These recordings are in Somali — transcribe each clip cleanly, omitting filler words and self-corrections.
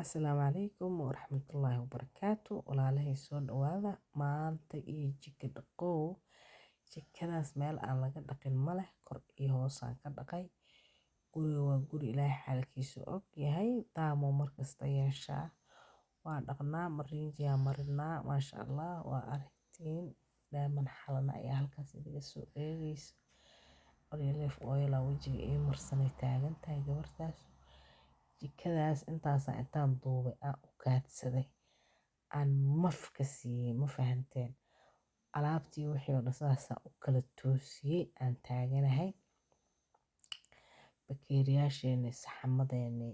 Asalaamu calaykum waraxmatullaahi wabarakaatu. Walaalahay, soo dhawaada. Maanta iyo jiko dhaqow. Jikadaas meel aan laga dhaqin ma leh, kor iyo hoosaan ka dhaqay. Guriga waa guri Ilaahay xaalkiisu og yahay, daamo markasta yeeshaa. Waa dhaqnaa, mariinjiyaa marinaa, maasha Allah, waa aragtiin. Daaman xalana ayaa halkaas idiga soo eegayso. Olive oil aa wajiga ii marsanay taagan tahay gabartaas. Jikadaas intaasaa intaan duubay aan u kaadsaday, aan maf ka siiyey, ma fahanteen? Alaabtii wixii oo dhan saasaa u kala toosiyey aan taaganahay. Bakeeriyaasheeni, saxamadeeni,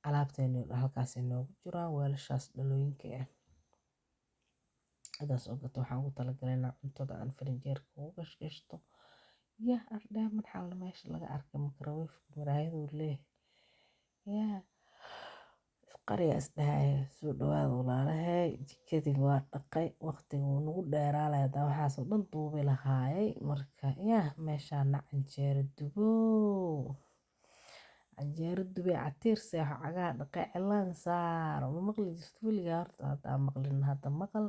alaabteeni oo dhan halkaas inoogu jiraan, weelashaas dhalooyinka ah. Hadaas oo gato waxaan ugu talagalay inaan cuntada aan farinjeerka ugu gashgashto. Yah, ardaaman xalna meesha laga arkay microwave muraayaduu leeyahay. Yaa isqariya isdhahaya. Soo dhawaada, walaalahay. Jikadii waa dhaqay, waqtiga wuu nagu dheeraalaya haddaan waxaas oo dhan duubi lahaayay. Marka yaa meeshaana canjeero dubow. Canjeero dubay, catiir seexo, cagaha dhaqay, cilaan saaro. Ma maqli jirto weligaa horta? Haddaa maqlin, hadda maqal.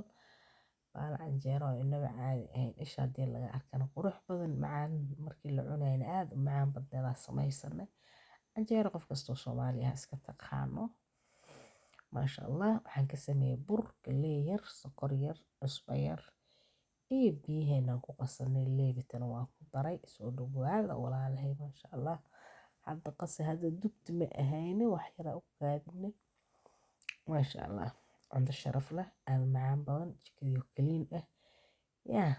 Baal canjeero oo inaba caadi ahayn. Isha haddii laga arkana qurux badan, macaan markii la cunayna aad u macaan badneedaa samaysanay. Canjeero qof kastoo Soomaali ah iska taqaano. Maasha Allah, waxaan ka sameeyey bur, galley yar, sokor yar, cusbo yar iyo biyaheenaan ku qasanay, leebitana waan ku daray. Soo dhawaada, walaalahay, maasha Allah. Hadda qase, hadda dubti ma ahayni, wax yaraa u kaadinay. Maasha Allah, cunto sharaf leh, aad u macaan badan, jikadii clean ah. Yaa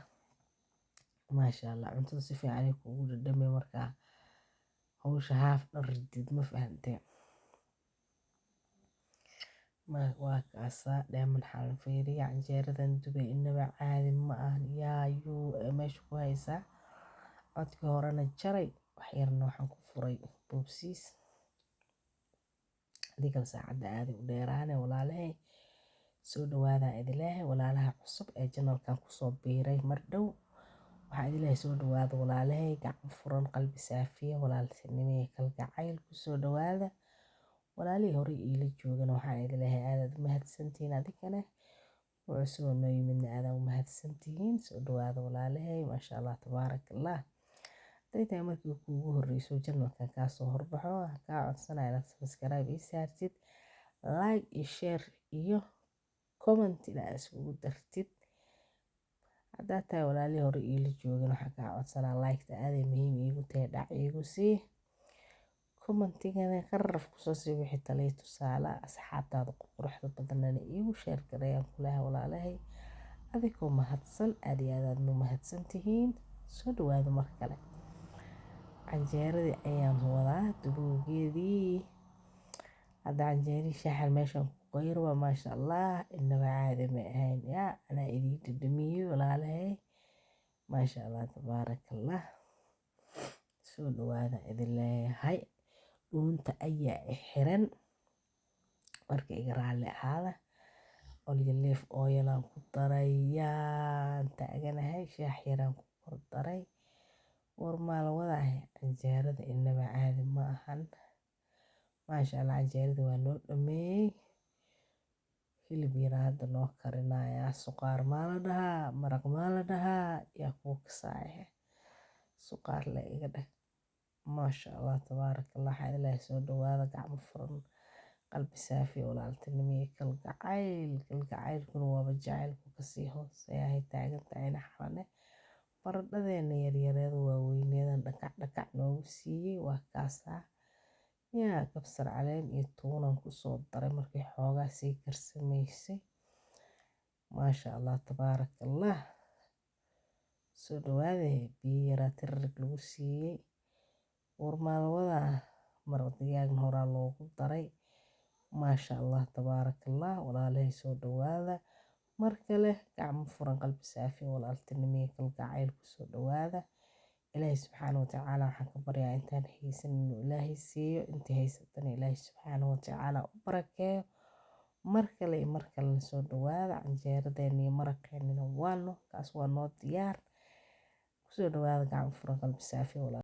maasha Allah, cuntada si fiican ay kuugu dhadhamay markaa hawsha haaf dhan ridid, ma fahanteen? Waa kaasaa dheeman xalan fiiriya canjeeradan dubay, inaba caadi ma ahan. Yaa yuu meesha ku haysaa codkii horena jaray, wax yarna waxaan ku furay boobsiis. Haddii kale saacadda aaday u dheeraane. Walaalahay, soo dhawaada idin leeyahay. Walaalaha cusub ee channelkan kusoo biiray mar dhow, waxaa idin leeyahay soo dhawaada, walaalahay. Gacan furan, qalbi saafiya, walaaltinimo iyo kalgacayl kusoo dhawaada. Walaalihii hore iila joogana waxaan idin leeyahay aad aad u mahadsantihiin. Adikana cusub oo noo yimidna aad u mahadsantihiin. Soo dhawaada, walaalahay, maasha Allah, tabaaraka Allah. Haday tahay markii kuugu horreyso channelkan kaa soo horbaxo, waxaan kaa codsanaya inaad subscribe ii saartid, like iyo share iyo comment inaad iskugu dartid. Haddaad tahay walaalihii hore iila joogin, waxaan kaa codsanaa like-ta aaday muhiim iigu tahay, dhac iigu sii, commentigana qaraf kusoo sii wixii talay tusaale. Asxaabtaada quruxda badanana iigu share gareeyaan kulaha. Walaalahay, adigoo mahadsan, aad iyo aad aad mu mahadsan tihiin. Soo dhawaada mar kale. Canjeeradii ayaan wadaa dubowgeedii. Hadda canjeeradii shaaxan meeshaan ku qoyr waa, maasha Allah, inaba caadi ma ahayn. Yaa anaa idiin dhadhamiyey, walaalahay, maasha Allah, tabaaraka Allah. Soo dhawaada idin leeyahay. Dhuunta ayaa i xiran, marka iga raalli ahaada. Olive oil aan ku daray, yaan taaganahay, shaax yaraan ku kor daray. War maal wadahay, canjeerada inaba caadi ma ahan, maasha Allah. Canjeerada waa noo dhameeyey. Hilib yaraa hadda noo karinayaa. Suqaar maa la dhahaa, maraq maa la dhahaa, yaa kuu kasaaya, suqaar le iga dheh. Maasha Allah, tabaaraka Allah. Waxaa idin leeyahay soo dhawaada, gacmo furan, qalbi saafi, walaaltinimo iyo kalgacayl. Kalgacaylkuna waaba jacaylku kasii hooseeya taagan tahayna. Xalane baradhadeena yaryareeda waaweyneedan dhakac dhakac noogu siiyey, waa kaasaa. Yaa kabsar caleen iyo tuunan kusoo daray markay xoogaa sii karsamaysay. Maasha Allah, tabaaraka Allah. Soo dhawaade. Biyo yaraa tirig lagu siiyey. War maalwada maraq digaagna horaa loogu daray. Maasha Allah, tabaaraka Allah. Walaalahay, soo dhawaada mar kale. Gacmo furan, qalbi saafi, walaaltinimo iyo kalgacayl kusoo dhawaada. Ilaahay subxaana wa tacaala waxaan ka baryaa intaan haysan inuu Ilaahay siiyo, intii haysatana Ilaahay subxaana wa tacaala u barakeeyo. Mar kale iyo mar kalena soo dhawaada. Canjeeradeena iyo maraqeenina waano kaas waa noo diyaar. Kusoo dhawaada gacmo furan, qalbi saafi, walaal.